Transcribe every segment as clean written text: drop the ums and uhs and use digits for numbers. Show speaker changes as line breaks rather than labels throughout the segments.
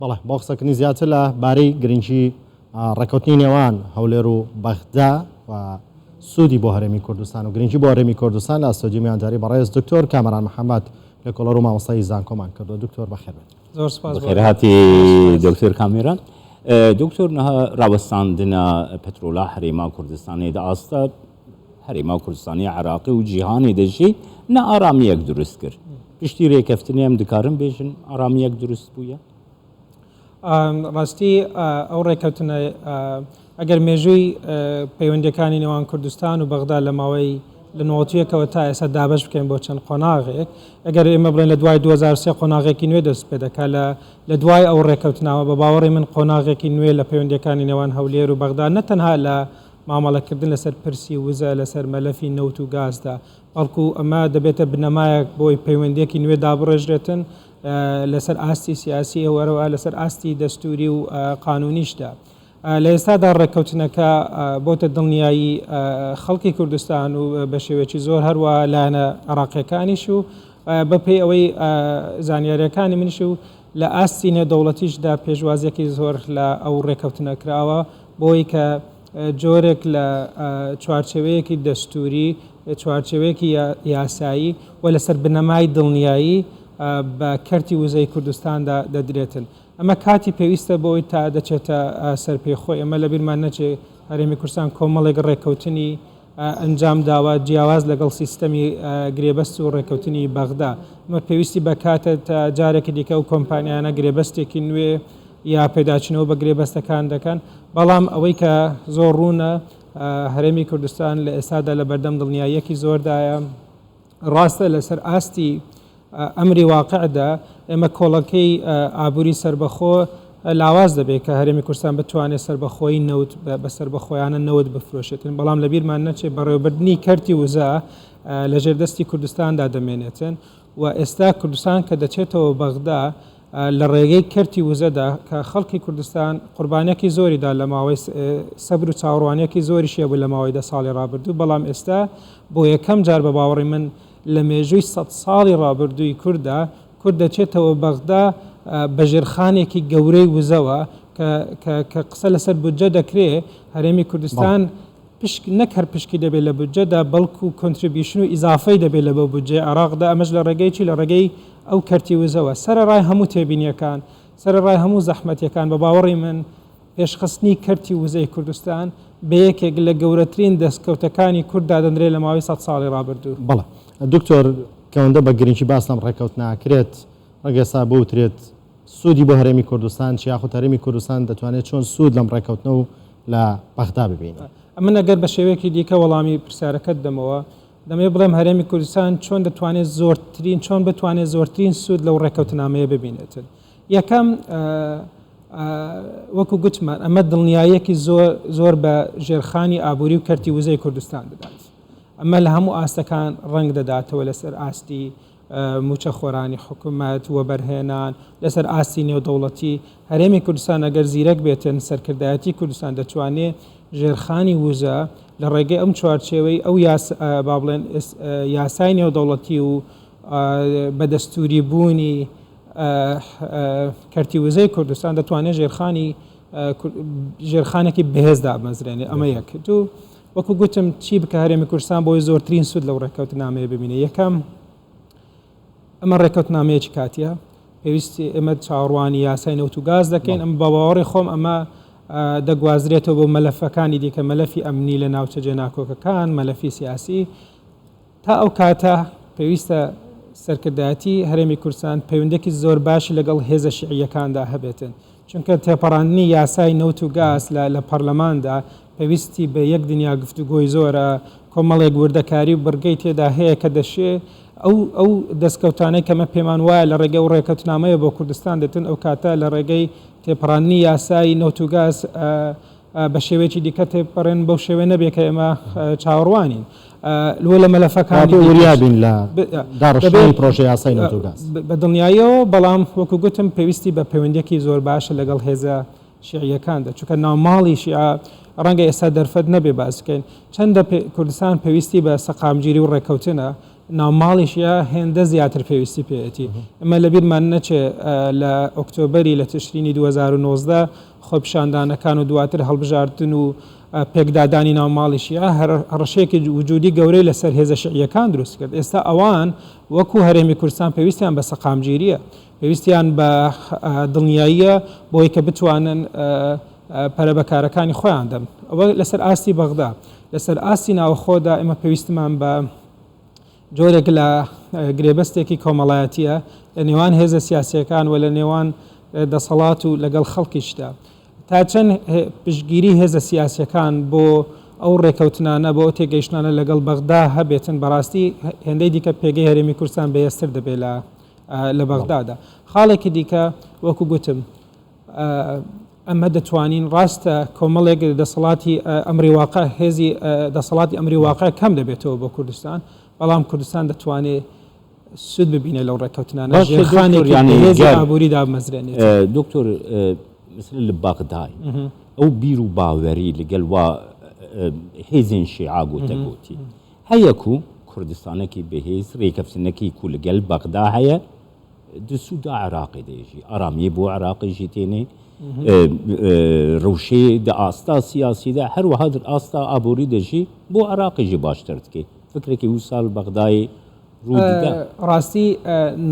بەڵێ، بۆ قسەکردنی زیاتر لە بارەی گرنگی ڕێککەوتنی نێوان هەولێر و بەغدا و سوودی بۆ هەرێمی کوردستان و گرنگی بۆ هەرێمی کوردستان لە ئەستۆدیۆ میوانداری بەڕێز دکتۆر کامەران محەممەد لێکۆڵەر و مامۆستای زانکۆمان کردووە. دکتۆر بەخێر بێت.
زۆر سپاس بۆ
بەخێرهاتی دکتۆر کامێران. دکتۆر نها ڕاوەستاندنا پترۆلا هەرێما کوردستانێ دە ئاستە هەرێما کوردستانی عراقی و جیهانێ دەژی نائارامیەک دروست کرد. پشتی رێکەفتنێ ئەم دکارن بێژن ئارامیەک دروست بوویە؟
ڕاستی ئەو ڕێکەوتنە ئەگەر مێژووی پەیوەندیەکانی نێوان کوردستان و بەغدا لە ماوەی لە نۆتیەکەوە تا ئێستا دابەش بکەین بۆ چەند قۆناغێک، ئەگەر ئێمە بڵێن لە دوای 2003 قۆناغێکی نوێ دەست پێ دەکات، لە لە دوای ئەو ڕێکەوتناوە بە باوەڕی من قۆناغێکی نوێ لە پەیوەندیەکانی نێوان هەولێر و بەغدا نە تەنها لە مامەڵەکردن لەسەر پرسی وزە لەسەر مەلەفی نەوت و گازدا بەڵکو ئەمە دەبێتە بنەمایەک بۆی پەیوەندیەکی نوێ دابڕێژرێتن لەسەر ئاستی سیاسی و هەروەها لەسەر ئاستی دەستوری و قانونیشدا. لە ئێستادا ڕێککەوتنەکە بۆتە دڵنیایی خەڵکی کوردستان و بە شێوەیەکی زۆر هەروەها لایەنە عێراقیەکانیش و بەپێی ئەوەی زانیاریەکانی منیش و لە ئاستی نێودەوڵەتیشدا پێشوازیەکی زۆر لە ئەو ڕێککەوتنە کراوە بۆی کە جۆرێک لە چوارچێوەیەکی دەستووری، چوارچێوەیەکی یاسایی و لەسەر بنەمای دڵنیایی بە کەرتی وزەی کوردستاندا دەدرێتن. ئەمە کاتی پێویستە بۆی تا دەچێتە سەر پێی خۆی. ئەمە لەبیرمان نەچێ هەرێمی کوردستان کۆمەڵێک ڕێککەوتنی ئەنجام داوە جیاواز لەگەڵ سیستەمی گرێبەست و ڕێککەوتنی بەغدا. ئەمە پێویستی بە کاتە تا جارێکی دیکە ئەو کۆمپانیانە گرێبەستێکی نوێ یا پێداچوونەوە بە گرێبەستەکان دەکەن، بەڵام ئەوەی کە زۆر ڕوونە هەرێمی کوردستان لە ئێستادا لە بەردەم دڵنیاییەکی زۆردایە. ڕاستە لەسەر ئاستی ئەمری واقعدا ئێمە کۆڵەکەی ئابووری سەربەخۆ لاواز دەبێت کە هەرێمی کوردستان بتوانێت سەربەخۆیی نەوت بە سەربەخۆیانە نەوت بفرۆشێتن، بەڵام لەبیرمان نەچێت بەڕێوەبردنی کەرتی وزە لەژێر دەستی کوردستاندا دەمێنێتن و ئێستا کوردستان کە دەچێتەوە بەغدا لە ڕێگەی کەرتی وزەدا کە خەڵکی کوردستان قوربانیەکی زۆری دا لە ماوەی سەبر و چاوەڕوانیەکی زۆریشی هەبوو لە ماوەی دە ساڵی ڕابردوو، بەڵام ئێستا بۆ یەکەم جار بە باوەڕی من لە مێژووی سەد ساڵی ڕابردووی کورددا کورد دەچێتەوە بەغدا بە ژێرخانێکی گەورەی وزەوە کە کە کە قسە لەسەر بودجە دەکرێ هەرێمی کوردستان پشک نەک هەر پشکی دەبێت لە بودجەدا بەڵکو contribution و ئیزافەی دەبێت لە بۆ بودجەی عێراقدا، ئەمەش لە ڕێگەی چی؟ لە ڕێگەی ئەو کەرتی وزەوە. سەرەڕای هەموو تێبینییەکان، سەرەڕای هەموو زەحمەتییەکان، بە باوەڕی من پێشخستنی کەرتی وزەی کوردستان بە یەکێک لە گەورەترین دەستکەوتەکانی کورد دادەنرێت لە ماوەی سەد ساڵی ڕابردوو.
بەڵێ دکتۆر، کەوەندە بە گرنگی باس لەم ڕێککەوتنە ئەکرێت، ڕەنگە ئێستا بوترێت سوودی بۆ هەرێمی کوردستان چیە یاخود هەرێمی کوردستان دەتوانێت چۆن سوود لەم ڕێککەوتنە و لە بەغدا ببینێت؟
ئەمن ئەگەر بە شێوەیەکی دیکە وەڵامی پرسیارەکەت دەمەوە، دەمەوێت بڵێم هەرێمی کوردستان چۆن دەتوانێت زۆرترین چۆن بتوانێت زۆرترین سوود لەو ڕێککەوتنامەیە ببینێتن. یەکەم وەکو گوتمان ئەمە دڵنیاییەکی زۆر زۆر بە ژێرخانی ئابووری و کەرتی وزەی کوردستان دەدات. ئەمە لە هەموو ئاستەکان ڕەنگ دەداتەوە لەسەر ئاستی مووچەخۆرانی حکومەت، وەبەرهێنان لەسەر ئاستی نێودەوڵەتی، هەرێمی کوردستان ئەگەر زیرەک بێتن، سەرکردایەتی کوردستان دەتوانێ ژێرخانی وزە لە ڕێگەی ئەم چوارچێوەی ئەو با بڵێن یاسای نێودەوڵەتی و بە دەستووری بوونی کەرتی وزەی کوردستان دەتوانێت ژێرخانی ژێرخانێکی بەهێز دابمەزرێنێ. ئەمە یەک. دوو، وەکو گوتم چی بکە هەرێمی کوردستان بۆی زۆرترین سوود لەو ڕێککەوتنامەیە ببینێ؟ یەکەم، ئەمە ڕێککەوتنامەیەکی کاتیە، پێویستی ئێمە چاوەڕوانی یاسای نەوت و گاز دەکەین، ئەم بە باوەڕی خۆم ئەمە دەگوازرێتەوە بۆ مەلەفەکانی دیکە، مەلەفی ئەمنی لە ناوچە جێناکۆکەکان، مەلەفی سیاسی. تا ئەو کاتە پێویستە سەرکردایەتی هەرێمی کوردستان پەیوەندیەکی زۆر باشی لەگەڵ هێزە شیعییەکاندا هەبێتن، چونکە تێپەڕاندنی یاسای نەوت و گاز لە پەرلەماندا پێویستی بە یەک دنیا گفتوگۆی زۆرە، کۆمەڵێک وردەکاری و بڕگەی تێدا هەیە کە دەشێ ئەو ئەو دەستکەوتانەی کە مە پێمان وایە لە ڕێگەی ئەو ڕێکەوتنامەیە بۆ کوردستان دێتن ئەو کاتە لە ڕێگەی تێپەڕاندنی یاسای نەوت و گاز بە شێوەیەکی دیکە تێپەڕێن بەو شێوەیە نەبێ کە ئێمە چاوەڕوانین لۆ لە مەلەفەکانی
واتە وریا بین لە داڕشتنی پرۆژە یاسای نەوت و گاز.
بە دڵنیاییەوە، بەڵام وەکو گوتم پێویستی بە پەیوەندییەکی زۆر باشە لەگەڵ هێزە شیعییەکاندا، چونکە ناوماڵی شیعە ڕەنگە ئێستا دەرفەت نەبێ باس بکەین چەندە کوردستان پێویستی بە سەقامگیری و ڕێککەوتنە. ناوماڵی شیعە هێندە زیاتر پێویستی پێیەتی. ئێمە لەبیرمان نەچێ لە ئۆکتۆبەری لە تشرینی 2019 خۆپیشاندانەکان و دواتر هەڵبژاردن و پێکدادانی ناوماڵی شیعە هەڕەشەیەکی وجودی گەورەی لەسەر هێزە شیعییەکان دروست کرد. ئێستا ئەوان وەکو هەرێمی کوردستان پێویستیان بە سەقامگیرییە، پێویستیان بە دڵنیاییە بۆی کە بتوانن پەرە بە کارەکانی خۆیان دەن. ئەوە لەسەر ئاستی بەغدا. لەسەر ئاستی ناوخۆدا ئێمە پێویستمان بە جۆرێک لە گرێبەستێکی کۆمەڵایەتییە لە نێوان هێزە سیاسییەکان و لە نێوان دەسەڵات و لەگەڵ خەڵکیشدا. تا چەند پشتگیری هێزە سیاسییەکان بۆ ئەو ڕێکەوتنانە، بۆ ئەو تێگەیشتنانە لەگەڵ بەغدا هەبێتن، بەڕاستی هێندەی دیکە پێگەی هەرێمی کوردستان بەهێزتر دەبێت لە لە بەغدادا. خاڵێکی دیکە وەکو گوتم ئەمە دەتوانین ڕاستە کۆمەڵێک دەسەڵاتی ئەمری واقع هێزی دەسەڵاتی ئەمری واقع کەم دەبێتەوە بۆ کوردستان، بەڵام کوردستان دەتوانێت سوود ببینێت لەو ڕێککەوتنانە، ژێرخانێکی بەهێزی ئابووری دابمەزرێنێت.
دکتۆر مثل لە بەغدای ئەو بیر و باوەری لەگەل وا هێزێن شیعە گوتە گوتی هەیە کو کوردستانێکی بەهێز رێکەفتنەکی کو لەگەل بەغدا هەیە د سودا عراقی دێژی ئارامیە بۆ عراقی ژی تێنێ رەوشێ د ئاستا سیاسی دە هەروەها د ئاستا ئابووری دەژی بۆ عراقی ژی باشتر دکێ فکرێکی وسا لە بەغدای ڕوو ددا.
ڕاستی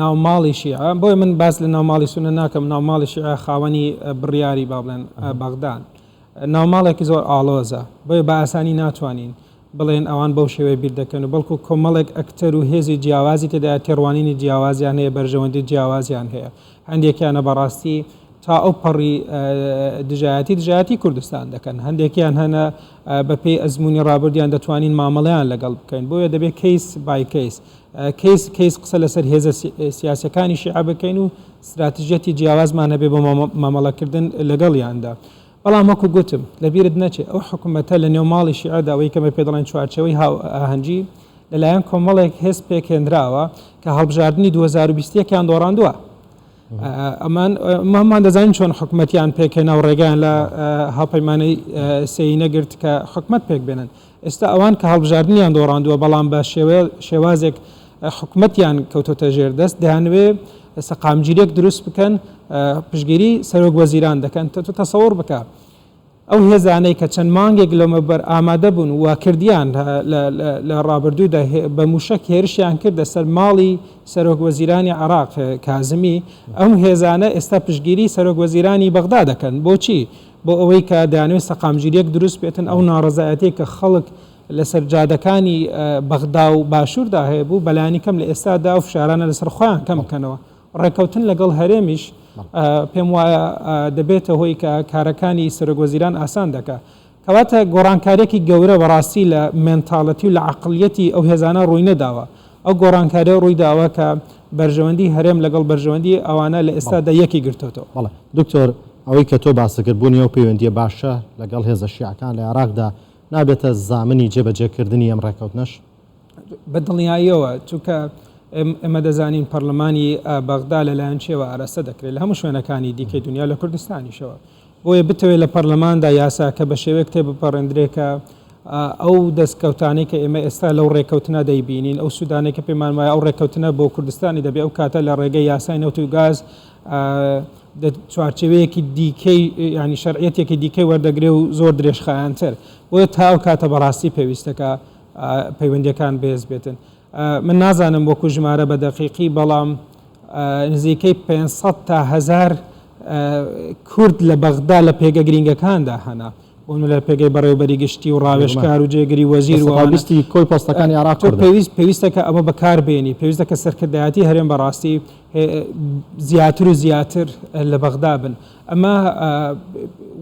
ناوماڵی شیعە بۆیە من باس لە ناوماڵی سونە ناکەم ناوماڵی شیعە خاوەنی بڕیاری با بڵێن بەغدان ناوماڵێکی زۆر ئاڵۆزە بۆیە بە ئاسانی ناتوانین بڵێن ئەوان بەو شێوەیە بیر دەکەن و بەڵکو کۆمەڵێک ئەکتەر و هێزی جیاوازی تێدایە تێڕوانینی جیاوازیان هەیە بەرژەوەندی جیاوازیان هەیە هەندێکیانە بەڕاستی تا ئەو پەڕی دژایەتی دژایەتی کوردستان دەکەن هەندێکیان هەنە بەپێی ئەزموونی ڕابردیان دەتوانین مامەڵەیان لەگەڵ بکەین بۆیە دەبێت case by case case case قسە لەسەر هێزە سیاسەکانی شیعە بکەین و ستراتیژیەتی جیاوازمان هەبێ بۆ مامەڵەکردن لەگەڵیاندا بەڵام وەکو گوتم لەبیرت نەچێ ئەو حکومەتە لە نێو ماڵی شیعەدا ئەوەی کە بە پێ دەڵێن چوارچێوەی هاوئاهەنگی لەلایەن کۆمەڵێک هێز پێکهێنراوە کە هەڵبژاردنی 2021 یان دۆڕاندووە. ئەمان هەموومان دەزانین چۆن حکومەتیان پێکهێنا و ڕێگایان لە هاوپەیمانەی سێینە گرت کە حکومەت پێک بێنن. ئێستا ئەوان کە هەڵبژاردنیان دۆڕاندووە بەڵام بە شێوازێک حکومەتیان کەوتۆتە ژێر دەست، دەیانەوێ سەقامگیریەک دروست بکەن، پشتگیری سەرۆک وەزیران دەکەن. تۆ تەسەوڕ بکە ئەو هێزانەی کە چەند مانگێک لەمەوبەر ئامادە بوون و کردیان لە ڕابردوودا بە مووشەک هێرشیان کردە سەر ماڵی سەرۆک وەزیرانی عێراق کازمی، ئەم هێزانە ئێستا پشتگیری سەرۆک وەزیرانی بەغدا دەکەن. بۆچی؟ بۆ ئەوەی کە دەیانەوێت سەقامگیریەک دروست بێتن، ئەو ناڕەزایەتیەی کە خەڵک لەسەر جادەکانی بەغدا و باشووردا هەیبوو، بەلایەنی کەم لە ئێستادا ئەو فشارانە لەسەر خۆیان کەم بکەنەوە. ڕێککەوتن لەگەڵ هەرێمیش پێم وایە دەبێتە هۆی کە کارەکانی سەرۆکوەزیران ئاسان دەکا. کەواتە گۆڕانکارییەکی گەورە بەڕاستی لە mentality و لە عەقڵیەتی ئەو هێزانە ڕووی نەداوە. ئەو گۆڕانکارییە ڕووی داوە کە بەرژەوەندی هەرێم لەگەڵ بەرژەوەندی ئەوانە لە ئێستادا یەکی گرتۆتەوە.
بەڵێ دکتۆر، ئەوەی کە تۆ باست کرد بوونی ئەو پەیوەندییە باشە لەگەڵ هێزە شیعەکان لە عێراقدا نابێتە زامنی جێبەجێکردنی ئەم ڕێککەوتنەش؟
بە دڵنیاییەوە، چونکە ئێمە دەزانین پەرلەمانی بەغدا لەلایەن کێوە ئاراستە دەکرێت لە هەموو شوێنەکانی دیکەی دنیا لە کوردستانیشەوە. بۆیە بتەوێت لە پەرلەماندا یاساکە بە شێوەیەک تێبپەڕێندرێ کە ئەو دەستکەوتانەی کە ئێمە ئێستا لەو ڕێککەوتنە دەیبینین، ئەو سوودانەی کە پێمان وایە ئەو ڕێککەوتنە بۆ کوردستانی دەبێ ئەو کاتە لە ڕێگەی یاسای نەوت و گاز چوارچێوەیەکی دیکەی یانی شەرعیەتێکی دیکەی وەردەگرێ و زۆر درێژخایەنتر. بۆیە تا ئەو کاتە بەڕاستی پێویستە کە پەیوەندییەکان بەهێز بێتن. من نازانم وەکو ژمارە بە دەقیقی بەڵام نزیکەی 500 تا 1000 کورد لە بەغدا لە پێگە گرینگەکاندا هەنە بۆ لە پێگەی بەڕێوبەری گشتی و ڕاوێژکار و جێگری وەزیر و
بیستی کۆی پۆستەکانی عێراق
کوردن. پێویست پێویستە کە ئەمە بەکار بێنی پێویستە کە سەرکردایەتی هەرێم بەڕاستی زیاتر و زیاتر لە بەغدا بن ئەمە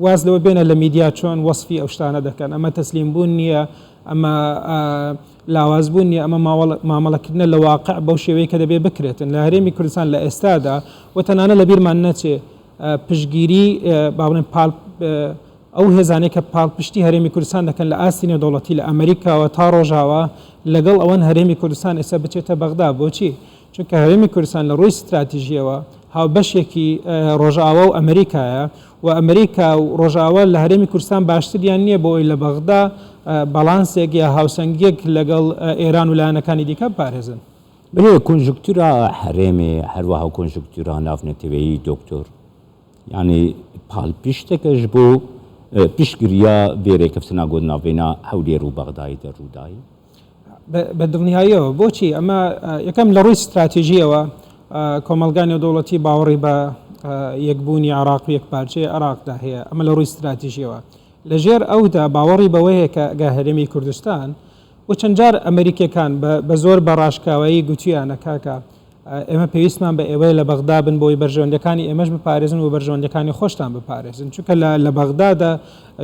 واز لەوە بێنە لە میدیا چۆن وەسفی ئەو شتانە دەکەن ئەمە تەسلیم بوون نییە ئەمە لاوازبوون نییە، ئەمە مامەڵەکردنە لە واقع بەو شێوەیە کە دەبێت بکرێتن لە هەرێمی کوردستان لە ئێستادا و تەنانەت لە بیرمان نەچێ پشتگیری با بڵێن پاڵ ئەو هێزانەی کە پاڵپشتی هەرێمی کوردستان دەکەن لە ئاستی نێودەوڵەتی لە ئەمریکاوە تا ڕۆژاوا لەگەڵ ئەوەن هەرێمی کوردستان ئێستا بچێتە بەغدا بۆچی؟ چونکە هەرێمی کوردستان لە ڕووی ستراتیژیەوە. هاوبەشێکی ڕۆژئاوا و ئەمریکایە و ئەمریکا و ڕۆژئاوا لە هەرێمی کوردستان باشتریان نییە بۆ ئەوەی لە بەغدا باڵانسێک یا هاوسەنگییەک لەگەڵ ئێران و لایەنەکانی دیکە بپارێزن.
بەلێ کۆنژوکتورا هەرێمێ هەروەها کۆنژوکتورا ناڤنەتەوەیی دۆکتۆر یانی پالپشتێکە ژ بۆ پشتگریا ڤێ رێکەفتنا گۆ ناڤێنا هەولێر و بەغدای دە روودای.
بە دڵنیاییەوە. بۆچی؟ ئەمە یەکەم لە ڕووی ستراتیژییەوە کۆمەڵگای نێودەوڵەتی باوەڕی بە یەکبوونی عێراق و یەکپارچەی عێراقدا هەیە. ئەمە لە ڕووی ستراتیژییەوە. لەژێر ئەودا باوەڕی بەوە هەیە کە ئەگەر هەرێمی کوردستان و چەند جار ئەمریکییەکان بە زۆر بە ڕاشکاوایی گوتویانە کاکە ئێمە پێویستمان بە ئێوەیە لە بەغدا بن بۆی بەرژەوەندیەکانی ئێمەش بپارێزن و بەرژەوەندیەکانی خۆشتان بپارێزن چونکە لە بەغدادا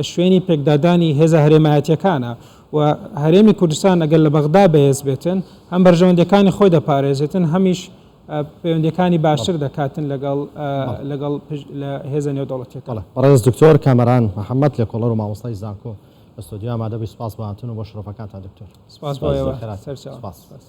شوێنی پێکدادانی هێزە هەرێمایەتیەکانە و هەرێمی کوردستان ئەگەر لە بەغدا بەهێز بێتن هەم بەرژەوەندیەکانی خۆی دەپارێزێتن هەمیش پەیوەندیەکانی باشتر دەکاتن لەگەڵ لەگەڵ لە هێزە نێودەوڵەتیەکان.
بەڕێز دکتۆر کامەران محەمەد لێکۆڵەر و مامۆستای زانکۆ لە ستۆدیۆ ئامادە بووی سوپاس بۆ هاتن و بۆ شرۆڤەکانتان دکتۆر.
سپاس بۆ ئێوە. سەرچاوە.
سپاس.